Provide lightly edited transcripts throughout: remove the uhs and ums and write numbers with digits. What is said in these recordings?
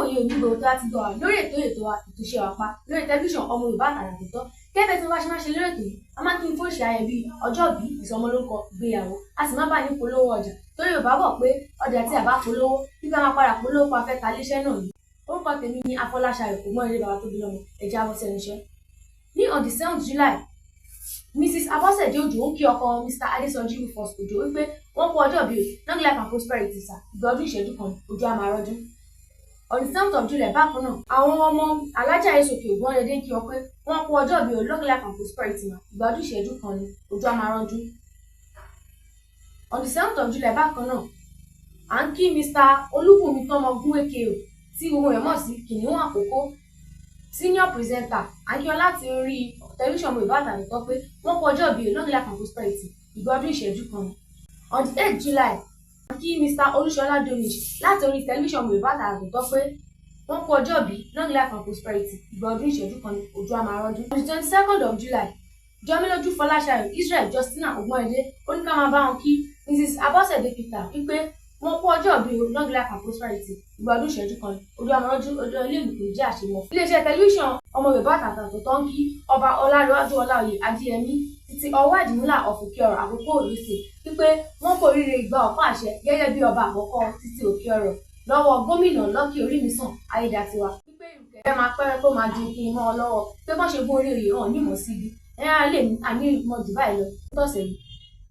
Ìwòye onígboro tó láti gbọ́ wa lórí ètò wa ètò Iṣẹ́ Wa Pa lórí tẹlifíṣàn Ọmọ Yorùbá Àtàtà Tòótọ́. Gẹ́gẹ́ tí wọ́n bá ṣe máa ṣe lórí ètò yìí, a máa kí n fóṣì ayẹyẹ bíi ọjọ́ ìbí, ìsọmọlórúkọ, ìgbéyàwó, a sì máa bá ní polówó ọjà. Torí Yorùbá bọ̀ pé ọjà tí a bá polówó, bíbá máa padà polówó pa fẹ́ ta iléeṣẹ́ náà ni. Orúkọ tèmi ni Afọláṣayọ̀ Ògbónilé bàbá tó bí lọ́mọ, ẹ̀jẹ̀ abọ́ sẹ́nu iṣẹ́. Ní on the 7th July, Mrs. Abọ́sẹ̀dé Òjó ń kí ọkọ Mr. Adésọjí Rufus Òjó wípé wọ́n kú ọjọ́ ìbí long life and prosperity sir, ìgbà ọdún ìṣẹ́jú kan ojú á máa rọ́dún. On the 7th of July bákan náà, àwọn ọmọ Alájà Èsòkè Ògbónlẹ̀dé ń kí ọ pé wọ́n kú ọjọ́ ìbí long life and prosperity ma, ìgbà ọdún ìṣẹ́jú kan ni ojú á máa rọ́dún. On the 7th of July bákan náà, à ń kí Mr. Olúbùnmi Tọ́mọgún aka tí gbogbo rẹ̀ mọ̀ sí Kìnìún Àkókó, senior presenter Akíọ́ láti orí tẹlifíṣàn Ọmọ Yorùbá Àtàtà Tòótọ́ pé wọ́n kú ọjọ́ ìbí long life and prosperity, ìgbà ọdún ìṣẹ́jú kan. On the 8th July, à ń kí Mr. Olúṣọlá Donish láti orí tẹlifíṣàn Ọmọ Yorùbá Àtàtà Tòótọ́ pé wọ́n kú ọjọ́ ìbí long life and prosperity, ìgbà ọdún ìṣẹ́jú kan ojú á máa rọ́dún. On the 22nd of July, Jọmílójú Fọláṣayọ̀ Israel Justina Ògbónlẹ̀dé ó ní ká máa bá wọn kí Mrs. Abọ́sẹ̀dé Peter wípé wọ́n kú ọjọ́ ìbí long life and prosperity, ìgbà ọdún ìṣẹ́jú kan ojú amọ̀rọ́jú ọjọ́ ilé ìlú kò jẹ́ àṣemọ́. Iléeṣẹ́ tẹlifíṣàn Ọmọ Yorùbá Àtàtà Tòótọ́ ń kí Ọba Ọlárẹ̀wájú Ọláoyè Adéyẹmí títí Ọwá Àdìmúlà of Òkè Ọ̀rọ̀ Àkókò Òrìṣè wípé wọ́n kú oríire ìgbà ọ̀pá àṣẹ gẹ́gẹ́ bí ọba àkọ́kọ́ títí Òkè Ọ̀rọ̀ lọ́wọ́ gómìnà Lucky Orímisàn Ayédàtiwa. Wípé ìrùkẹ̀rẹ̀ máa pẹ́rẹ́ kó máa di kí n mọ́ ọ lọ́wọ́ pé bọ́n ṣe gún orí oyè hàn nímọ̀ síbi ẹ̀yà lè àní mọ̀ jù báyìí lọ tọ̀sẹ̀ yìí.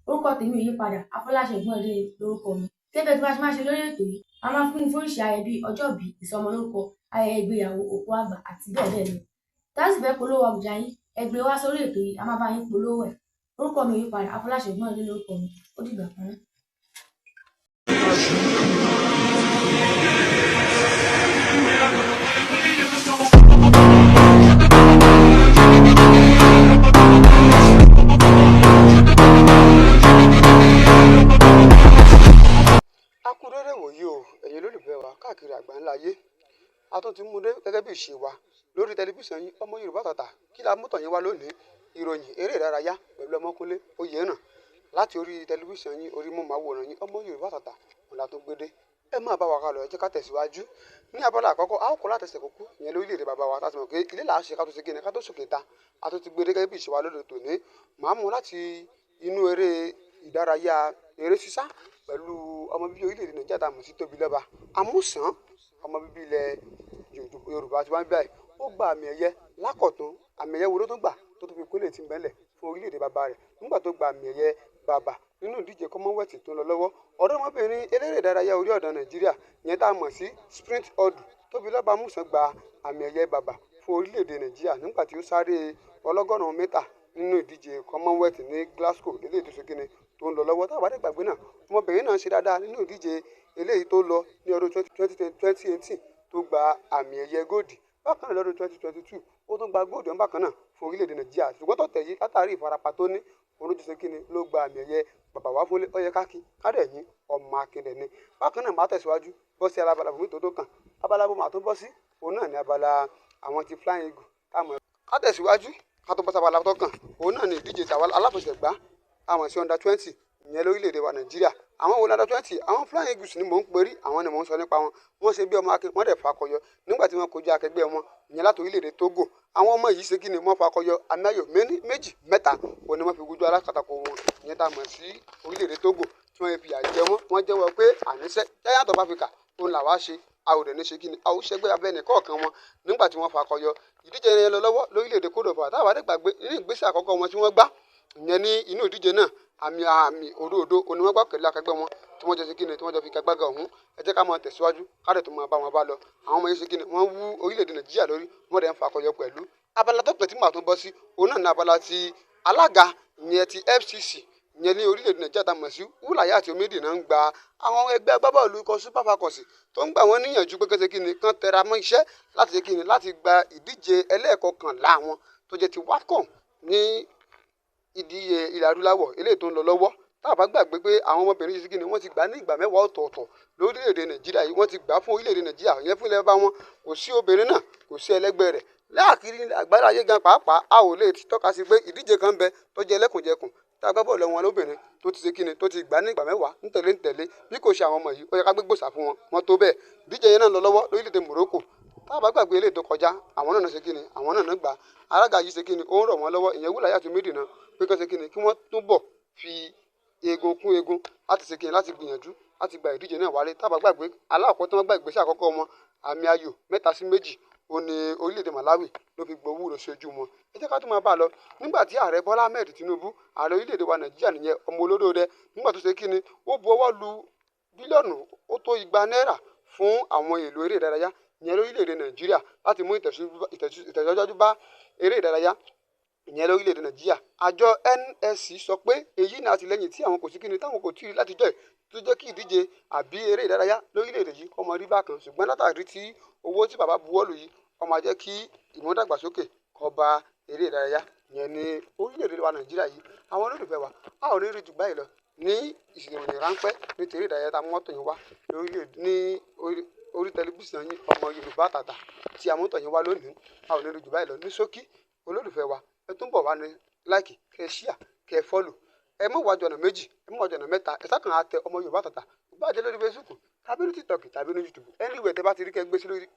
Orúkọ tèmi ò yí padà, Afọláṣayọ̀ Ògbónlẹ̀dé lórúkọ mi. Gẹ́gẹ́ bí wọ́n ṣe máa ṣe lórí ètò yìí, a máa fún fóríṣi ayẹyẹ bíi ọjọ́ ìbí, ìsọmọlórúkọ, ayẹyẹ ìgbéyàwó, òkú àgbà àti bẹ́ẹ̀ bẹ́ẹ̀ lọ. Tá a sì fẹ́ polówó ọjà yín, ẹ gbé wá sórí ètò yìí, a máa bá yín polówó ẹ̀. Orúkọ mi ò yí padà, Afọláṣayọ̀ Ògbónlẹ̀dé lórúkọ mi. Ó dìgbà kan náà. A kú dédé wòyí o, ẹ̀yin olólùfẹ́ wa káàkiri àgbáńlá ayé. A tún ti mú dé gẹ́gẹ́ bí ìṣe wa lórí tẹlifíṣàn yín Ọmọ Yorùbá Àtàtà. Kí la mú tọ̀ yín wá lónìí? Ìròyìn eré ìdárayá pẹ̀lú Ọmọkúnlé Oyènà láti orí tẹlifíṣàn yín, orí móhùnmáwòrán yín Ọmọ Yorùbá Àtàtà òun la tún gbé dé. Ẹ máa bá wa ká lọ, ẹ jẹ́ ká tẹ̀síwájú. Ní abala àkọ́kọ́, a ó kọ́ látẹsẹ̀ kúkú ìyẹn lórílẹ̀‐èdè bàbá wa láti mọ̀ pé ilé là á ṣe ká tó ṣe kíni ká tó sòkè ta. A tún ti gbé dé gẹ́gẹ́ bí ìṣe wa lóde tòní. Màá mú láti inú eré ìdárayá eré sísá pẹ̀lú ọmọ bíbí orílẹ̀-èdè Nàìjíríà tá a mọ̀ sí Tóbilọ́ba Amúsàn, ọmọ bíbí ilẹ̀ Yorùbá tí wọ́n ń báyìí. Ó gba àmì ẹ̀yẹ lákọ̀tún. Àmì ẹ̀yẹ wo ló tún gbà tó tún fi kólé tí ń bẹ́lẹ̀ fún orílẹ̀-èdè bàbá rẹ̀ nígbà tó gba àmì ẹ̀yẹ bàbà nínú ìdíje Commonwealth tó ń lọ lọ́wọ́. Ọ̀dọ́mọbìnrin eléré ìdárayá orí ọ̀dàn Nàìjíríà yẹn tá a mọ̀ sí sprint hurdle Tóbilọ́ba Amúsàn gba àmì ẹ̀yẹ bàbà fún orílẹ̀-èdè Nàìjíríà nígbà tí ó sáré ọlọ́gọ́rùn-ún mítà nínú ìdíje Commonwealth ní Glasgow eléyìí tó ṣe kíni tó ń lọ lọ́wọ́. Tá a bá dé gbàgbé náà, ọmọbìnrin náà ṣe dáadáa nínú ìdíje eléyìí tó lọ ní ọdún 2018 tó gba àmì ẹ̀yẹ góòdì. Bákan náà lọ́dún 2022 ó tún gba góòdì bákan náà fún orílẹ̀-èdè Nàìjíríà. Ṣùgbọ́n tó tẹ̀ yí látàrí ìfarapa tó ní òun tó ṣe kíni ló gba àmì ẹ̀yẹ bàbá wá fúnlé. Ó yẹ ká kí kádẹ̀ yín ọmọ akíndẹ̀ ni. Bákan náà máa tẹ̀síwájú bọ́ sí abala bòmí tó tó kàn. Abala bò máa tó bọ́ sí òun náà ní abala àwọn ti Flying Eagle táwọn ká tẹ̀síwájú ká tó bọ́ sí abala tó kàn. Òun náà ní ìdíje tàwa aláfẹsẹ̀gbá àwọn sí under 20 ìyẹn lórílẹ̀‐èdè wa Nàìjíríà. Àwọn wo under 20? Àwọn Flying Eagles ni mò ń perí, àwọn ni mò ń sọ nípa wọn. Wọ́n ṣe bí ọmọ akin, wọ́n dẹ̀ fakọyọ nígbà tí wọ́n kojú akẹgbẹ́ wọn ìyẹn láti orílẹ̀‐èdè Togo. Àwọn ọmọ yìí ṣe kí ni wọ́n fakọyọ, àmì ayò méjì mẹ́ta òun ni wọ́n fi wojú alákatakò wọn ìyẹn tá a mọ̀ sí orílẹ̀‐èdè Togo tí wọ́n fi àjẹ wọn. Wọ́n jẹ́wọ́ pé àníṣe Giant of Africa òun làwa ṣe, a ò dẹ̀ ní ṣe kí ni a ò ṣẹgbẹ́ abẹ́ni kọ̀ọ̀kan wọn nígbà tí wọ́n fakọyọ. Ìdíje yẹn lọ lọ́wọ́ lórílẹ̀‐èdè Côte d'Ivoire. Táwa dẹ̀ gbàgbé ní ìgbésẹ̀ àkọ́kọ́ wọn tí wọ́n gbá ìyẹn ní inú ìdíje náà, àmì àmì òdo-òdo òní wọ́n gbá pẹ̀lú akẹgbẹ́ wọn tí wọ́n jọ ṣe kíni tí wọ́n jọ fi kagbága ọ̀hún. Ẹ jẹ́ ká máa tẹ̀síwájú ká dẹ̀ tó máa bá wọn bá lọ. Àwọn ọmọ yìí ṣe kíni wọ́n wú orílẹ̀-èdè Nàìjíríà lórí, wọ́n dẹ̀ ń fakọyọ pẹ̀lú. Abala tó pẹ̀ tí màá tún bọ́ sí òun náà ní abala ti alága ìyẹn ti FCC ìyẹn ní orílẹ̀-èdè Nàìjíríà tá a mọ̀ sí Wúláyà àti Omídìran ń gba àwọn ẹgbẹ́ agbábọ́ọ̀lù ikọ̀ Super Falcons tó ń gbà wọ́n níyànjú pé kán ṣe kíni kán tẹra mọ́ iṣẹ́ láti ṣe kíni láti gba ìdíje ẹlẹ́ẹ̀kọkànlá wọn tó jẹ́ ti WAFCON ní ìdíje ilẹ̀ adúláwọ̀ eléyìí tó ń lọ lọ́wọ́. Tá a bá gbàgbé pé àwọn ọmọbìnrin yìí kíni wọ́n ti gbà ní ìgbà mẹ́wàá ọ̀tọ̀ọ̀tọ̀ lórílẹ̀‐èdè Nàìjíríà yìí, wọ́n ti gbà fún orílẹ̀‐èdè Nàìjíríà yẹn fún ilẹ̀ bá wọn. Kò sí obìnrin náà, kò sí ẹlẹ́gbẹ́ rẹ̀ láàkiri àgbáyé ayé gan pàápàá. A ò lè tọ́ka sí pé ìdíje kan bẹ tó jẹ́ ẹlẹ́kùnjẹkùn tá a gbá bọ́ọ̀lù wọn lóbìnrin tó ti ṣe kíni tó ti gbà ní ìgbà mẹ́wàá nítẹ̀lé nítẹ̀lé bí kò ṣe àwọn ọmọ yìí. Ó yẹ ká gbé gbòòsà fún wọn, wọn tó bẹ́ẹ̀. Ìdíje yẹn náà lọ lọ́wọ́ lórílẹ̀‐èdè Morocco. Tá a bá gbàgbé eléyìí tó kọjá, àwọn náà ṣe kíni, àwọn náà gbà. Alága yìí ṣe kíni, ó ń rọ̀ wọ́n lọ́wọ́, ìyẹn Wúláyàtú Mídìnà, pé kí wọ́n ṣe kíni, kí wọ́n túbọ̀ fi eegun kún eegun láti ṣe kíni, láti gbìyànjú láti gba ìdíje náà wálé. Tá a bá gbàgbé aláàkọ́ tí wọ́n gba ìgbésẹ̀ àkọ́kọ́ wọn, àmì ayò 3-2 ó ní orílẹ̀-èdè Malawi ló fi gbowó lọ sí ojú wọn. Ẹ jẹ́ ká tún máa bá a lọ. Nígbà tí ààrẹ Bọ́lá Ahmed Tinubu, ààrẹ orílẹ̀-èdè wa Nàìjíríà nìyẹn, ọmọ olódó dẹ, nígbà tó ṣe kíni, ó bu ọwọ́ lu bílíọ̀nù ó tó 200 náírà fún àwọn èlò eré ìdárayá ìyẹn lórílẹ̀-èdè Nàìjíríà láti mú ìtẹ̀síwájú bá eré ìdárayá ìyẹn lórílẹ̀-èdè Nàìjíríà. Àjọ NSC sọ pé èyí ni àtìlẹ́yìn tí àwọn kò sí kíni táwọn kò tí ì rí látijọ́ ẹ̀ tó jẹ́ kí ìdíje àbí eré ìdárayá lórílẹ̀-èdè yìí kó mọ rí bákan, ṣùgbọ́n látàrí tí owó tí bàbá buwọ́lù yìí ó máa jẹ́ kí ìmúdàgbàsókè kó bá eré ìdárayá ìyẹn ní orílẹ̀-èdè wa Nàìjíríà yìí. Àwọn olólùfẹ́ wa, a ò ní rí jù báyìí lọ ní ìròyìn ráńpẹ́ nítorí ìdárayá tá a mú mọ́tò yín wá ní orí tẹlifíṣàn yín Ọmọ Yorùbá Àtàtà tí a mú tọ̀ yín wá lónìí. A ò ní rí jù báyìí lọ ní ṣókí. Olólùfẹ́ wa, ẹ tún bọ̀ wá ní láìkì, kẹ́ ẹ ṣíà, kẹ́ ẹ fọ́lò. Ẹ mú wájú ọ̀nà méjì, ẹ mú wájú ọ̀nà mẹ́ta, ẹ sákàn á tẹ Ọmọ Yorùbá Àtàtà bá jẹ́ lórí Facebook tàbí ní TikTok tàbí ní YouTube, anywhere tẹ́ bá ti rí kẹ́ gbé sí lórí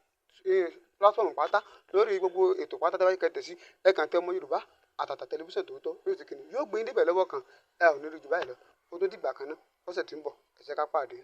platform pátá, lórí gbogbo ètò pátá tẹ́ bá kẹ́ tẹ̀ sí, ẹ kàn tẹ Ọmọ Yorùbá Àtàtà tẹlifíṣàn tòótọ́ yóò ti kìnnì yóò gbé yín débẹ̀ lọ́wọ́ kan. Ẹ ò ní rí jù báyìí lọ. Ó tó dìgbà kan náà, ọ̀sẹ̀ tí ń bọ̀, ẹ jẹ́ ká pàdé.